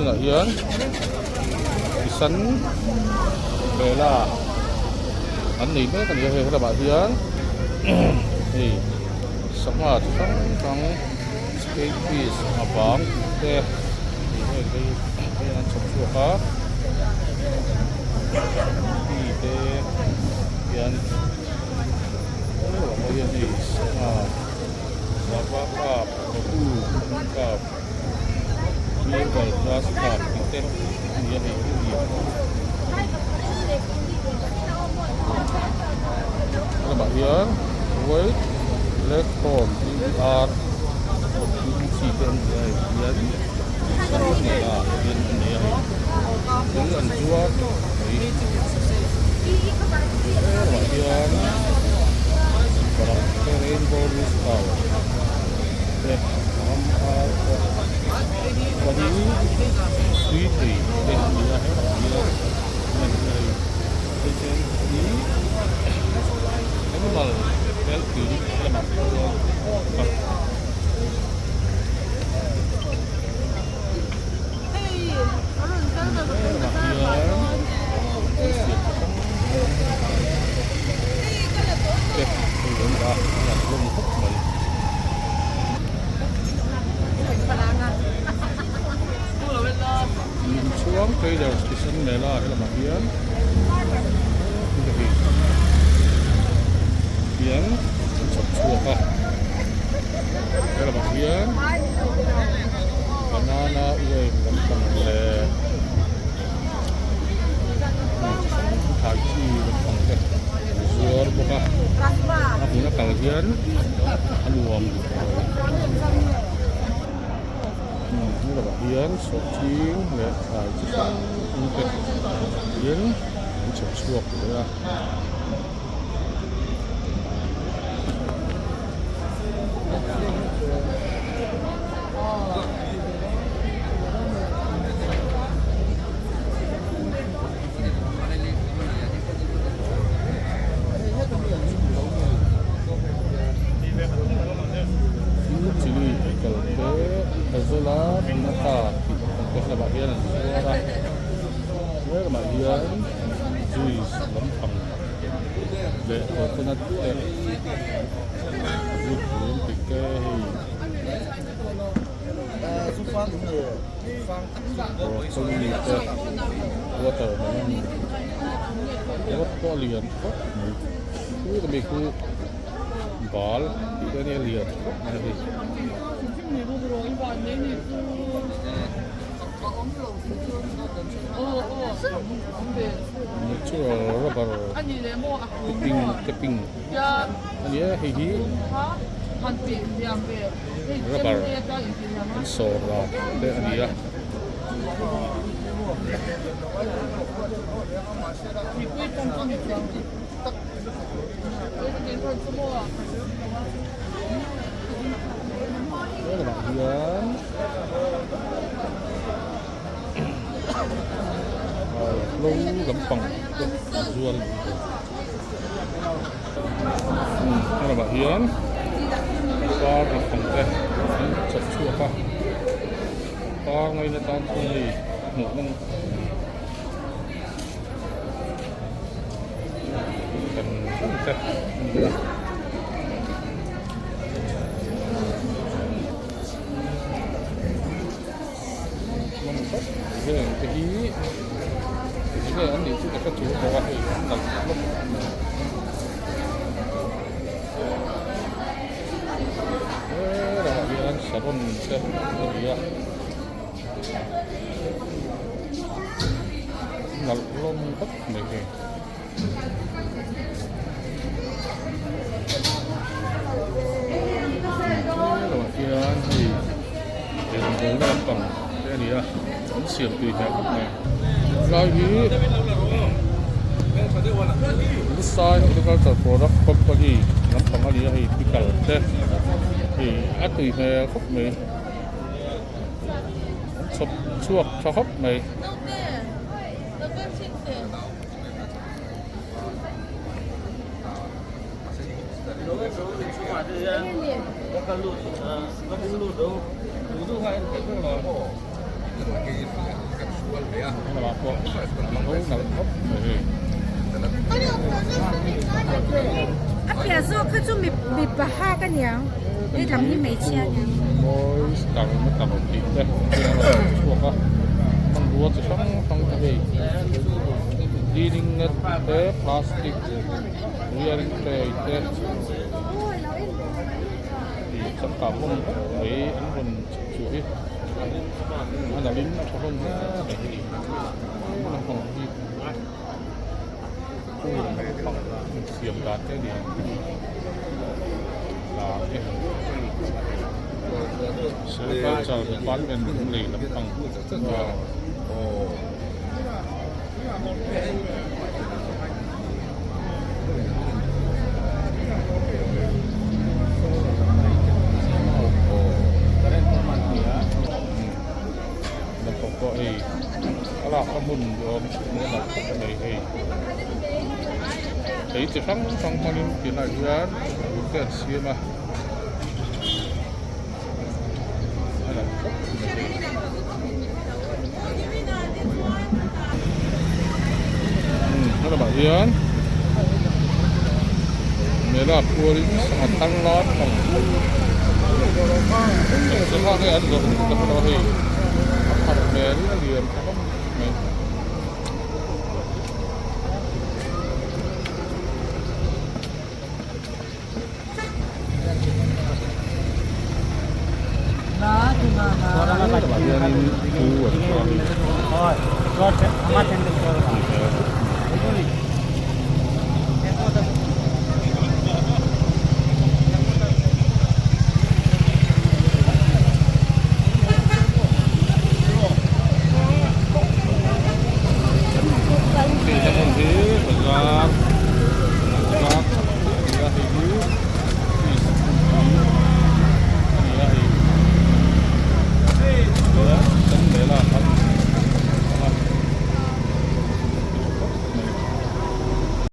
Tunah hian Kisan Mela an nei mek a ni a hei helamah hian hei sangha chi hrang hrang skate fish a bang te tih heng te hi an chhawp chhuak a mi te hian hei hian hei sangha sava kap vahu kap River grass park tih te a ni a hei hi lian lamah hian white platform tr tih chi te an ni a hei hian ah hian a nei a hei thil an zuar mai lamah hian rainbow rooster te. Tui thei te a ni a helaiah hian hei hei chuan hi animal health clinic lamah chuan helamah hian thil siam chi hrang hrang te hei an dah a lang hlawm khawp mai. Inchhuang traders Kisan Mela helamah hian hian an chhawp chhuak a helamah hian banana uain lampang leh thlai chi lampang te an zuar bawk a a hmuna kal hian a nuam. Helamah hian sawhching leh thlai chi hrang hrang te hian an chhawp chhuak leh a. Chili pickle te Azolla pinnata tih ang te lamah hian an zuar a helamah hian juice lampang leh coconut te root lem tih te hei broccoli te watermelon ringawt pawh a lian khawp mai chu mi khu bal tih te ania lian khawp mai a hei. Natural rubber tapping tapping a ni a hei hi rubber an sawr dan te a ni a. Helamah hian hlo lampang te an zuar a ni helamah hian par lampang te an chawp chhuak a par ngaina tan chuan hei hmuh nawm kan hmun te a ni a. Heng te hi enge an nih chu ka hre chung tawh a hei an nalh hlawm helamah hian saron te a ni a nalh hlawm khawp mai hei. Helamah hian hei eirawngbawl lampang te a ni a an siam tui hmel khawp mai helai hi Lusai agriculture product company lampang a ni a hei pickle te hei a tui hmel khawp mai an chhawp chhuak tha khawp mai. Helamah pawh an ho nalh khawp mai hei. A piah zawk kha chu mipa hak a niang hetlam hi hmeichhia a niang. Mawi star na tak tih te a rawn chhuak a hmanrua chi hrang hrang te hei cleaning net te plastic rearing tray te tih changkang hlawm vek mai an rawn chhip chhuah hi a nalh in a tha hlawm hle mai hei lampang hi lampang insiam dan te a ni ang lar te sericulture department lei lampang Lampang pawh hei a lakna hmun duhawm mai a nalh khawp mai hei. Lei chi hrang hrang hmangin tunah hian bul te an siam a a nalh khawp mai hei. Helamah hian mela khuarin sangha thar lai pang sangha nge an zawrh ka hre lo a hei a pharh hmel in a lian tha hlawm mai. Helamah hianin thu an chuang a ni.